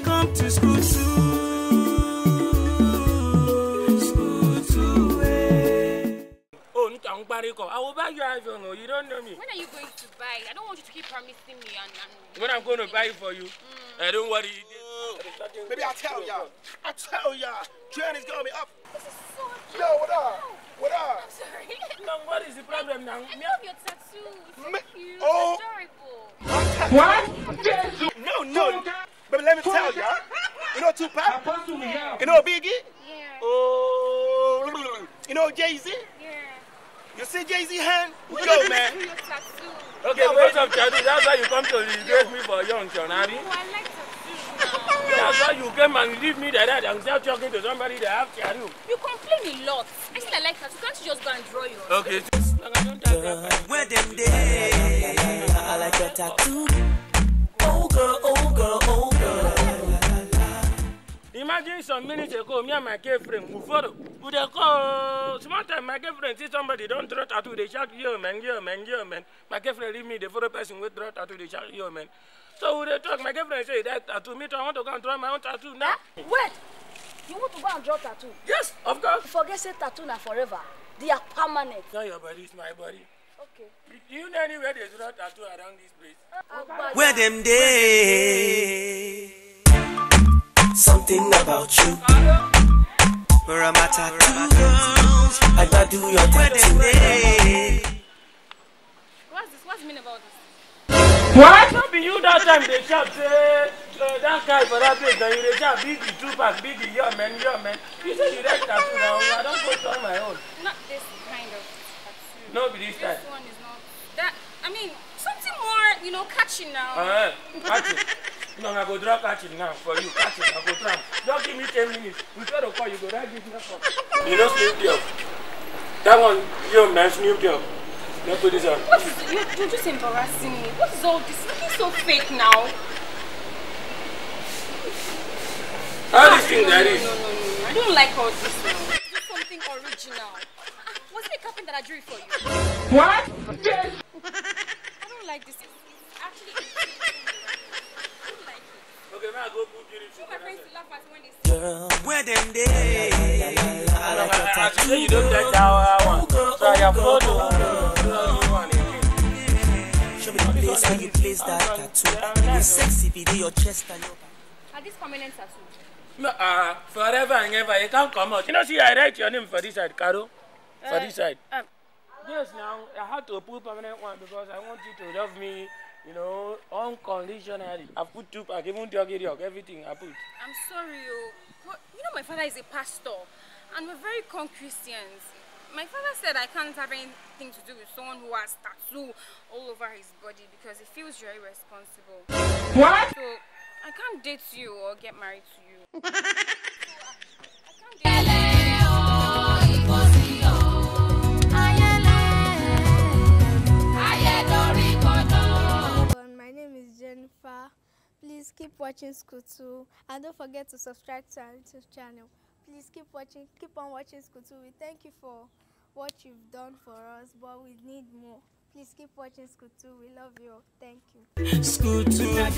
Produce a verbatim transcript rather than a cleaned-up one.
Come to school too. School too, eh. Oh, Nita, I'm Bariko. I will buy you iPhone. Oh, you don't know me. When are you going to buy? I don't want you to keep promising me and, and When I'm going to buy it for you, I don't worry. Baby, I tell ya. I tell ya. Trend is going me up. This is so Yo, what up? What up? I'm sorry. Come, what is the problem now? I love your tattoo. It's so Me- cute. oh. It's adorable. What? No, no. Baby, let me tell ya. You know Tupac? You know Biggie? Yeah. Oh, you know Jay Z? Yeah. You see Jay Z hand? Yo, man. Your tattoo. Okay, because of tattoo, that's why you come to disgrace me for young, Sean, abi? Oh, I like tattoo now. That's why you came and leave me like that and start talking to somebody that have tattoo. You complain a lot. I said I like tattoo. Can't you just go and draw yours? Okay, just like I don't talk about Where them day? I like your tattoo. Oh girl, oh girl, oh girl. Imagine some minutes ago, me and my girlfriend, Uforo, we dey go. Small time, my girlfriend see somebody don draw tattoo, dey shout, "Yo, man, yo, man, yo, man." My girlfriend leave me, dey follow person wey draw tattoo, dey shout, "Yo, man." So we dey talk, my girlfriend say that tattoo, me too, I want to go and draw my own tattoo now. Wait! You want to go and draw tattoo? Yes, of course. Forget say tattoo na forever. They are permanent. Not your body, it's my body. Okay. Do you know anywhere they draw tattoo around this place? Agba- Where them day? Something about you. Where am I tattoo girls? I gotta do your tattoo. Where them day? What's this? What's the meaning about this? What? No be you that time they shout say uh, that guy for that place, then you dey shout, "Biggie, Tupac, Biggie, yo, man, yo, man." You say you like tattoo now, I don't go draw my own. Not this kind of tattoo. No be this This time. One is not that. I mean, something more, you know, catchy now. Uh-huh. Catching. No, I go draw catching now for you. Catching, I go draw. Just give me ten minutes. We try to call you, go that give me call. You know Snoop Dogg. That one, yo, man, Snoop Dogg. Not put this on. What is you? You're just embarrassing me. What is all this? Looking so fake now. All these things No, like no, this. No, no, no, no. I don't like all this now. Do something original. Was it a carpenter that drew it for you? What? I don't like this. It's actually. I don't like it. Okay, now I go put beauty. Show my friends to laugh at when they see. Where them day? I like your I say tattoo. You don't like that one. So I have photo. Show me the place where you place that tattoo. It is sexy, be your chest and your Are these permanent tattoo? No, uh, forever and ever, you can't come out. You know, see, I write your name for this side, Caro. For this side. Um, Yes, now I had to put permanent one because I want you to love me, you know, unconditionally. I put Tupac, even Doggy Dog, everything I put. I'm sorry, oh, but you know my father is a pastor, and we're very con Christians. My father said I can't have anything to do with someone who has tattoo all over his body because he feels you're irresponsible. What? So I can't date you or get married to you. My name is Jennifer. Please keep watching School two and don't forget to subscribe to our YouTube channel. Please keep watching, keep on watching School two. We thank you for what you've done for us, but we need more. Please keep watching School two. We love you all. Thank you. School two.